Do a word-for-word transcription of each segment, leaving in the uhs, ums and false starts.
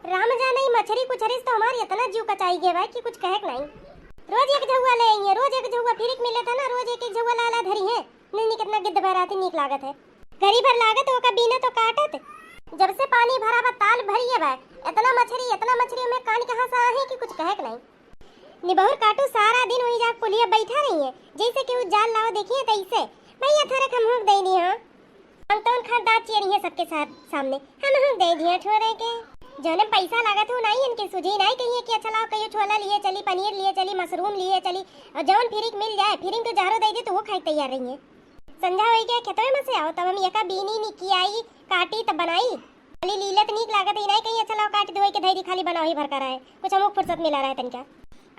राम जाने, ई मछरी कुछरी से तो हमार इतना जीव कचाई गया बा कि कुछ कहे के नहीं। रोज एक झउआ ले आई है, रोज एक झउआ, फिर एक मिले था ना, रोज एक एक झउआ ला ला धरी है। नहीं, नहीं, कितना गिद्ध बहराती नीक लागत है। घरी भर लागत ओका बीनत तो काटत। जब से पानी भरा बा, ताल भरिए बा, इतना मछरी, इतना मछरी, ओमे कान कहाँ से आहे कि कुछ कहे के नहीं। निबहुर काटू सारा दिन वही जाके पुलिया बैठा रही है, जैसे कि उ जाल लावा देखिए तैसे। भैया थोड़े हम हुक दे दिए, हाँ। हम तो उनका दांत चियरी है सबके साथ सामने, हम हुक दे दिए छोरे के। जौने पैसा लागत हो नाई इनके सुझी नाई कहिए कि अच्छा लाओ कहियो छोला लिए चली, पनीर लिए चली, मशरूम लिए चली, और जौन फ्री के मिल जाए, फ्री में तो जहरो दे दे तो वो खाए के तैयार रही है। संझा होई गया, खेतवे में से आओ, तब हम एका बीनी नी की आई, काटी तब बनाई। खाली लीले त नीक लागत ही नाई कहीं, अच्छा लाओ काट धोई के धैरी खाली बनाओ ही भर कर आए, कुछ हमको फुर्सत मिला रहे तनिका।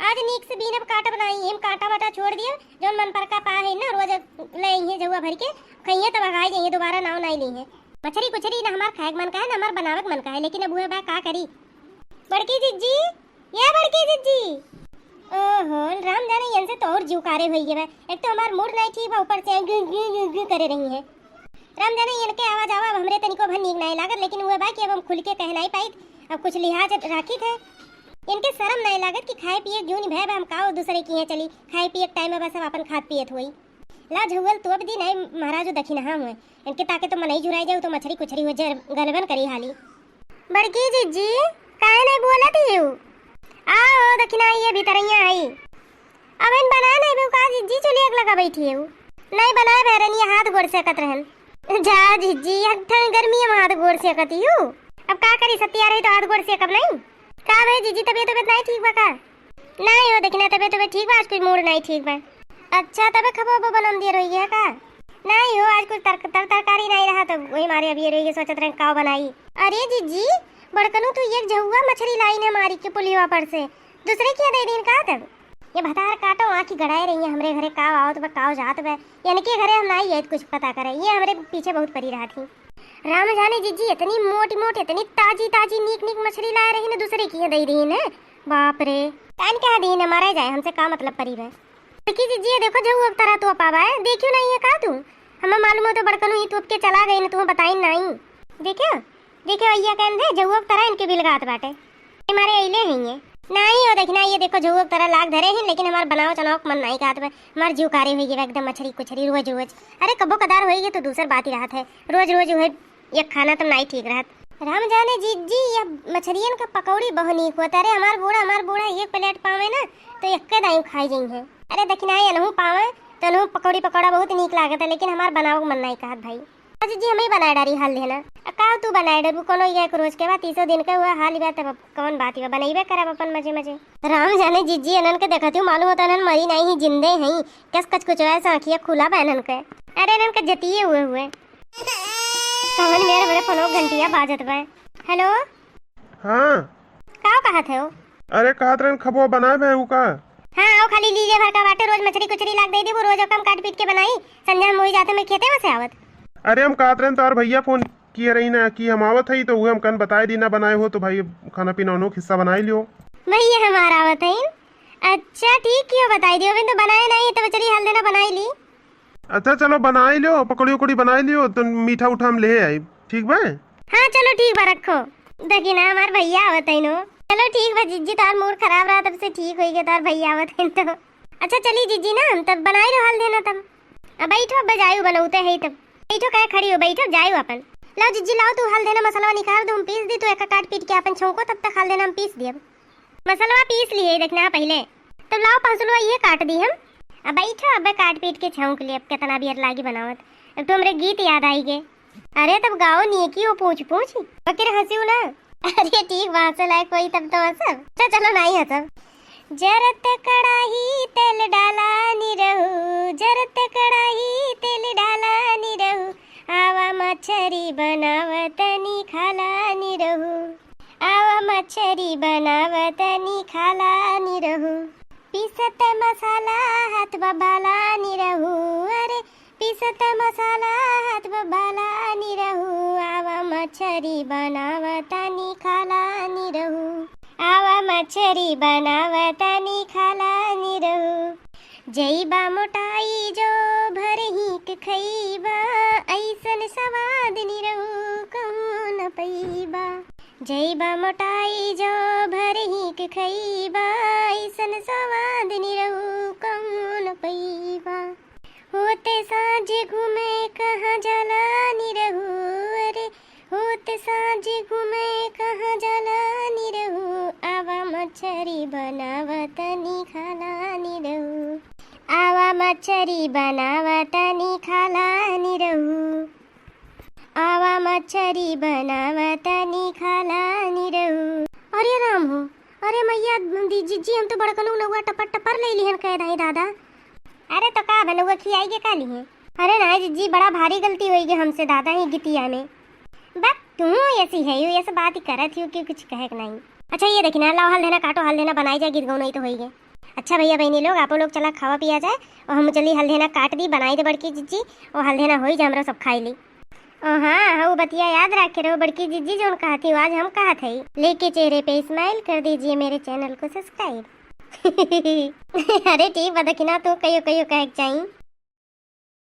आज नीक से बीनब काटब नाई, हम काटा वाटा छोड़ दिया, जौन मन पर का पा है ना, रोज ले आई है झउआ भर के, खइए तब भगाई जाइए, दोबारा नाव नाई ली है। मछरी कुछरी ना हमार खाए के मन का है, ना हमार बनावे के मन का है, लेकिन अब हुए बा का करी। बड़की जिज्जी, ये बड़की जिज्जी। ओहो, राम जाने इनसे तो और जीव कारे होई गए बा। एक तो हमार मूड नहीं ठीक बा, ऊपर से गू, गू, गू, गू करे रही है। राम जाने इनके आवाज आवा अब हमरे तनिको भर नीक नहीं लागत, लेकिन हुए बा कि अब हम खुल के कह नहीं पाई, अब कुछ लिहाज राखी थे। इनके शर्म नहीं लागत कि खाए पिए जून भय बा, हम काओ दूसरे की है चली, खाए पिए के टाइम में बस सब अपन खात पियत हुई। ला झउअल तोप दी नहीं महाराजो दखिनहा हुए। इनके ताके तो मनई जुराई जाऊ तो मछरी कुछरी हुए जर गलबन करी हाली। बड़की जिज्जी, काहे नहीं बोलत ही हऊ? आओ दखिना, ये भीतरैया आई। अब इन बनाए नहीं बे का जिज्जी, चुलिया के लगा बैठी है। नहीं बनाए बहरन, ये हाथ गोड़ सेकत रहन। जा जिज्जी, एक ठन गर्मी में हाथ गोड़ सेकत ही हऊ। अब का करी, सत्या रही तो हाथ गोड़ सेकब नहीं। का भई जिज्जी, तबियत तबियत नहीं ठीक बा का? नहीं हो दखिना, तबियत तबियत ठीक बा, आज कुछ मूड नहीं ठीक बा। अच्छा, तबे खबो बो बनम दिए रही है का? नहीं हो, आज कुछ तर-, तर-, तरकारी नहीं रहा तो वही मारे अभी रही सोचत रहे काव बनाई। अरे जिज्जी, बड़कनू तू एक झउआ मछरी लाई ने मारी के पुलिया पर से, दूसरे के दे दीन का तब? ये भतार काटो आँखी गड़ाए रही है, हमरे घरे काव आवत बा, काव जात बा। इनके घरे हम नाई आइत कुछ पता करे, ये हमरे पीछे बहुत पड़ी रहत ही। राम जाने जिज्जी, इतनी मोटी मोटी, इतनी ताजी ताजी नीक नीक मछली लाए रही ने, दूसरे की दे दीन है। बाप रे, कान कह दीन है, मारे जाए, हमसे का मतलब परी बा। देखी जिज्जी, ये देखो झउआ के तरह तोपा बा, देखियो नहीं है का तू? हमें मालूम हो तो बड़कनू ही तोप के चला गई न, तुम्हें बताई नहीं। देखियो, देखियो, अइया कहन दे, झउआ के तरह इनके बिलगात बाटे। ये मारे अइले हैं ये। नहीं हो, देखना, ये देखो, झउआ के तरह लाग धरे हैं, लेकिन हमार बनाओ चनाओ के मन नहीं कहत बा। हमार जीव कारे होई गए एकदम मछरी कुछरी रोज रोज। अरे, कबो कदार होई गए तो दूसर बात ही रहत है, रोज रोज वही एक खाना तो नाई ठीक रहत। राम जाने जिज्जी, यह मछरियन का पकौड़ी बहुत नीक होता। अरे हमार बूढ़ा, हमार बूढ़ा एक प्लेट पावे ना तो एक्के दाई खाई जाई है। अरे दखिनाई अनहू पावे तो अनहू पकौड़ी पकौड़ा बहुत नीक लागत है, लेकिन हमार बनावे के मन नाई कहत भाई। जिज्जी, हम ही बनाए डारी हाल देना। आ का तू बनाए डारू, कोनो एक रोज के बा, तीसो दिन के हुआ हाल बा, तब कौन बात बा, बनैबे करब अपन मजे मजे। राम जाने जिज्जी, अनन के देखत हूँ मालूम होता अनन मरी नहीं ही जिंदे हैं, कस कच कुछ ऐसा आँखिया खुला बा अनन के। अरे अनन के जतिये हुए हुए। कवन मेरे बड़े फोनो घंटिया बाजत बा। हेलो। हाँ। का कहत है हो? अरे कहत रहन खबुआ बनाए बे उ का? हाँ, आओ खाली लीले भर का बाटे, रोज मछरी कुछरी लाग दे दे, वो रोज कम काट पीट के बनाई, संझा में वही जाते मैं खेते में से आवत। अरे हम कहत रहन तोर भैया फोन किए रही ना कि हम आवत हई, तो उहे हम कन बताए दी ना बनाए हो, तो भाई खाना पीना उन्हों हिस्सा बनाए लियो। भैया हमारा आवत है। अच्छा ठीक कियो बताई दियो, अभी तो बनाए नहीं, तो चली हाल देना बनाई ली। अच्छा चलो बनाई लियो, पकौड़ी उकौड़ी बनाई लियो, तो मीठा उठा हम ले आई, ठीक बा? हाँ चलो ठीक बा, रखो। देखी ना हमार भैया आवत है नो। चलो ठीक बा जिज्जी, तार मूड खराब रहा तब से ठीक होई गए, तार भैया आवत है तो। अच्छा चली जिज्जी ना, हम तब बनाई लो हाल देना तब। अब बैठो, अब जायु बनौते है तब। बैठो, काहे खड़ी हो, बैठो, जायु अपन। लाओ जिज्जी, लाओ तू हाल देना, मसाला निकाल दो, हम पीस दी, तू एक काट पीट के अपन छौंको, तब तक हाल देना हम पीस दियब। मसलवा पीस लिए, देखना पहिले। तब लाओ पहसुलवा ये काट दी हम। अब बैठो, अब काट पीट के छौंक ले, अब कितना बियर लागी बनावत। अब तो हमरे गीत याद आई गे। अरे तब गाओ नियकी हो पूछ पूछ। बकिर हंसियो ना। अरे ठीक बा, हंसे लायक होई तब तो हंसब। अच्छा चलो नाही हंसब। जरत कड़ाही तेल डाला निरहू, जरत कड़ाही तेल डाला निरहू, आवा मछरी बनाव तनी खाला निरहू, आवा मछरी बनाव तनी खाला निरहू। पीसत मसाला हाथ बबाला निरहू, अरे पीसत मसाला हाथ बबाला निरहू, आवा मछरी बनाव तनी खाला निरहू, आवा मछरी बनाव तनी खाला निरहू। जइबा मोटाई जो भर हीक खइबा, अइसन सवाद निरहू कहूँ न पइबा। जइबा मोटाई जो भर हीक खइबा, अइसन सवाद निरहू कहूँ न पइबा। होते साँझ घूमे कहाँ जाला निरहू, अरे होते साँझ घूमे कहाँ जाला निरहू। आवा मछरी बनावा तनी खाला निरहू, आवा मछरी बनावा तनी खाला निरहू। आवा मछरी बनावा तनी खाला निरहू। अरे राम हो, अरे मैया दी जिज्जी, हम तो बड़कनू नौआ टपर टपर ले लिहन कह दही दादा। अरे तो का बनौआ खियाई के का लिहे? अरे ना जिज्जी, बड़ा भारी गलती होई गे हमसे दादा ही गितिया में। बक, तू ऐसी है यू, ऐसे बात ही करत ही कि कुछ कहे के नहीं। अच्छा ये देखी ना, लाओ हल्देना काटो, हल्देना बनाई जाए, गीत गौनई तो होई गे। अच्छा भैया बहनी लोग, आपो लोग चला खावा पिया जाए, और हम चली हल्देना काट दी, बनाई दे बड़की जिज्जी, और हल्देना होई जा, हमरा सब खाई ली। ओ हाँ, हऊ बतिया याद रखे रहो बड़की जिज्जी, जौन कहत ही आज हम कहत हई, लेके चेहरे पे स्माइल कर दीजिए मेरे चैनल को सब्सक्राइब। अरे ठीक बा, देखी ना तो कहियो कहियो कहे के चाही।